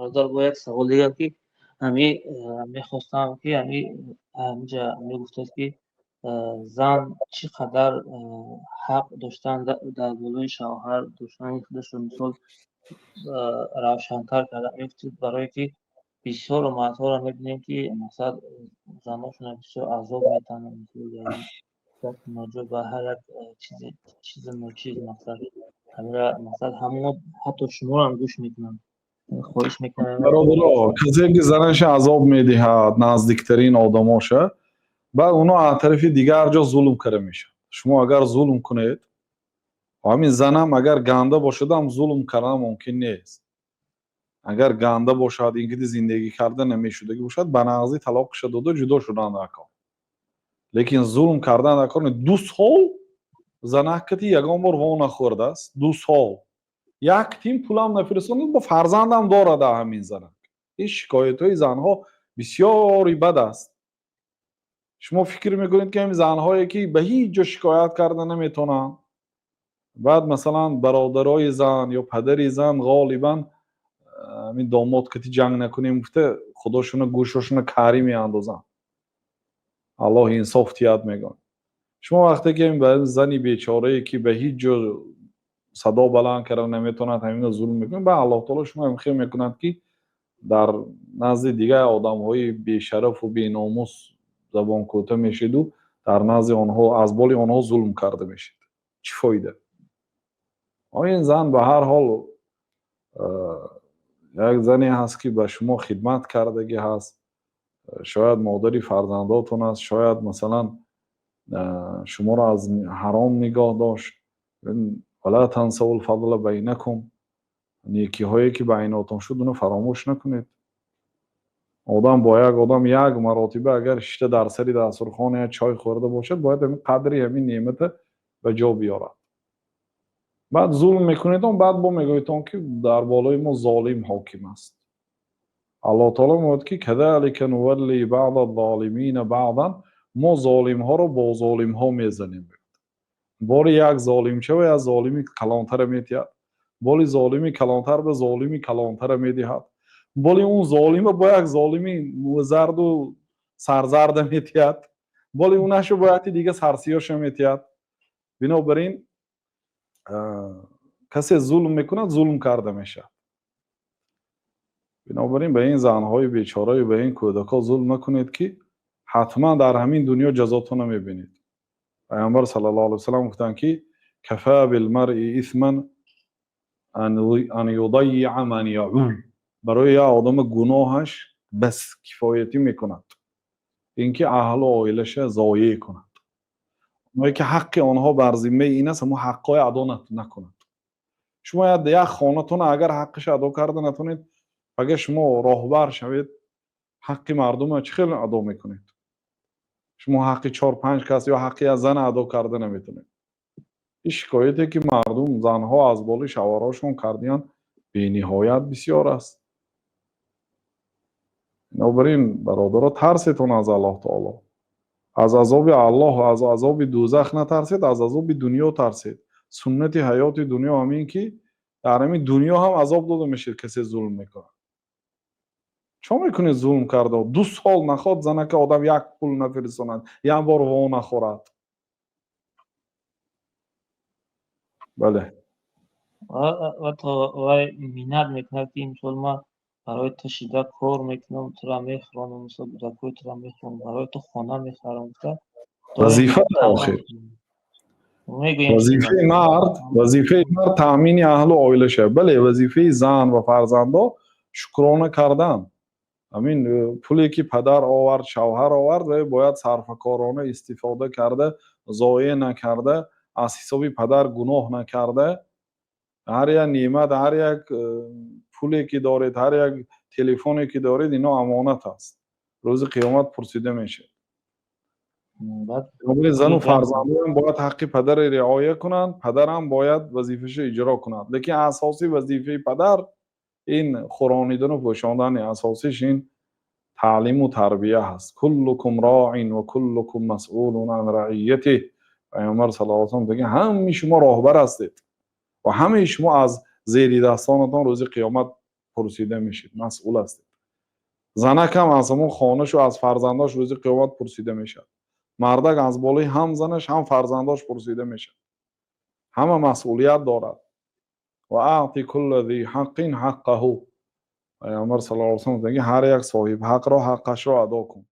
Бародар, бо як савол дигар, ки ҳами мехостам, ки ҳами ҳаминҷа мегуфтед, ки зан чӣ қадар ҳақ доштан дар болои шавҳар доштани худашро, мисол, равшантар карда мегуфтед, барое ки бисёр мардҳоро мебинем, ки мақсад заношонро бисёр азоб метаҳанд, ноҷо ба ҳар як чизи ночиз, мақсад ҳамира, мақсад ҳамон ҳатто шуморо гӯш мекунанд. Хоҳиш мекунам. Бародаро, касе ки занаша азоб медиҳад, наздиктарин одамоша, баъд оно аз тарафи дигар ҷо зулм карда мешавад. Шумо агар зулм кунед, ҳамин занам агар ганда бошадам, зулм кардан мумкин нест. Агар ганда бошад, инкиди зиндагӣ карда намешудагӣ бошад, ба нағзӣ талоқша дода, ҷудо шудан дар кор, лекин зулм кардан дар кор. 2 сол занакати ягон бор во нахӯрдааст, 2 сол як тин пулам нафиристонад, бо фарзандам дорад ҳамин занак. Ин шикоятҳои занҳо бисёри бад аст. Шумо фикр мекунед, ки ҳамин занҳое, ки ба ҳеҷ ҷо шикоят карда наметавонанд, баъд, масалан, бародарои зан ё падари зан ғолибан ҳамин домод кати ҷанг накунем гуфта, худошуна гӯшошуна карӣ меандозанд, Аллоҳ инсоф тиҳад мегӯянд. Шумо вақте ки ба зани бечорае, ки ба ҳеҷ ҷо садо баланд карда наметавонад, ҳамина зулм мекунад, ба Аллоҳ таоло шумо хел мекунад, ки дар назди дигар одамҳои бешарафу беномус забонкӯта мешиду дар назди онҳо аз боли онҳо зулм карда мешид. Чӣ фоида? Ин зан ба ҳар ҳол як зане ҳаст, ки ба шумо хидмат кардагӣ ҳаст, шояд модари фарзандотон аст, шояд, масалан, шуморо аз ҳаром нигоҳ дошт. ولا تنسوا الفضل بينكم. Некиҳое, ки байнотон шуд, уно фаромӯш накунед. Одам бо як одам як маротиба агар шишта дар сари дастурхон як чой хӯрда бошад, бояд ҳамин қадри ҳамин неъмата ба ҷо биёрад. Баъд зулм мекунедон, баъд бо мегӯедон, ки дар болои мо золим ҳоким аст. Аллоҳ таоло мегӯяд, ки كذلك نولي بعض الظالمين بعضا. Мо золимҳоро бо золимҳо мезанем. Бори як золимчава як золими калонтара метиҳад, боли золими калонтар ба золими калонтара медиҳад, боли он золима бо як золими зарду сарзарда метиҳад, боли унашу бо яки дига сарсиёша метиҳад. Бинобар ин, касе зулм мекунад, зулм карда мешавад. Бинобар ин, ба ин занҳои бечораю ба ин кӯдакҳо зулм накунед, ки ҳатман дар ҳамин дунё ҷазотонро мебинед. Пайғамбар саллаллоҳу алайҳи васаллам гуфтанд, ки كفى بالمرء إثما أن يضيع من يعول. Барои як одама гуноҳаш бас кифоятӣ мекунад, ин ки аҳлу оилаша зоеъ кунад, оное ки ҳаққи онҳо бар зиммаи ин аст, ҳамон ҳаққҳои адо накунад. Шумо як хонатона агар ҳаққиша адо карда натонед, агар шумо роҳбар шавед, ҳаққи мардума чӣ хел адо мекунед? Шумо ҳаққи чор панҷ кас ё ҳаққи як зана адо карда наметонед. Ин шикояте, ки мардум, занҳо аз боли шавҳарҳошон кардиянд, бениҳоят бисёр аст. Бинобар ин, бародаро, тарсетон аз Аллоҳ таоло. Аз азоби Аллоҳ, аз азоби дӯзах натарсед, аз азоби дунё тарсед. Суннати ҳаёти дунё ҳамин, ки дар ҳамин дунё ҳам азоб дода мешавад, касе зулм мекунад. Чо мекунед зулм карда? 2 сол нахоҳад занака одам як пул нафиристонад, як бор во нахӯрад. Бале. Ва то вай миннат мекунад, ки мисол, ман барои ту шида кор мекунам, тура мехӯронам, мисол, кӯдакҳои тура мехӯронам, барои ту хона мехарам гуфта. Вазифа охир. Вазифаи мард, вазифаи мард таъмини аҳлу оила шавад. Бале, вазифаи зан ва фарзандо шукрона кардан. Ҳамин пуле, ки падар овард, шавҳар овард, ва бояд сарфакорона истифода карда, зоеъ накарда, аз ҳисоби падар гуноҳ накарда, ҳар як неъмат, ҳар як пуле, ки доред, ҳар як телефоне, ки доред, ино амонат аст, рӯзи қиёмат пурсида мешавад. Зану фарзандоам бояд ҳаққи падарро риоя кунанд, падарам бояд вазифаашро иҷро кунад, лекин асосии вазифаи падар ин хӯронидану пӯшондани, асосиш ин таълиму тарбия ҳаст. كلكم راع وكلكم مسؤول عن رعيته. Пайғамбар саллаллоҳу алайҳи васаллам мегӯяд: ҳамаи шумо роҳбар ҳастед ва ҳамаи шумо аз зери дастонатон рӯзи қиёмат. Пурсида мешид, масъул ҳастед. Занакам аз ҳамон хонашу аз фарзандош рӯзи қиёмат пурсида мешавад. Мардак аз болои ҳам занаш, ҳам фарзандош пурсида мешавад. Ҳама масъулият дорад. وأعط كل ذي حق حقه. Пайғамбар صلى الله عليه وسلم, ҳар як соҳиб ҳақро ҳаққашро адо кун.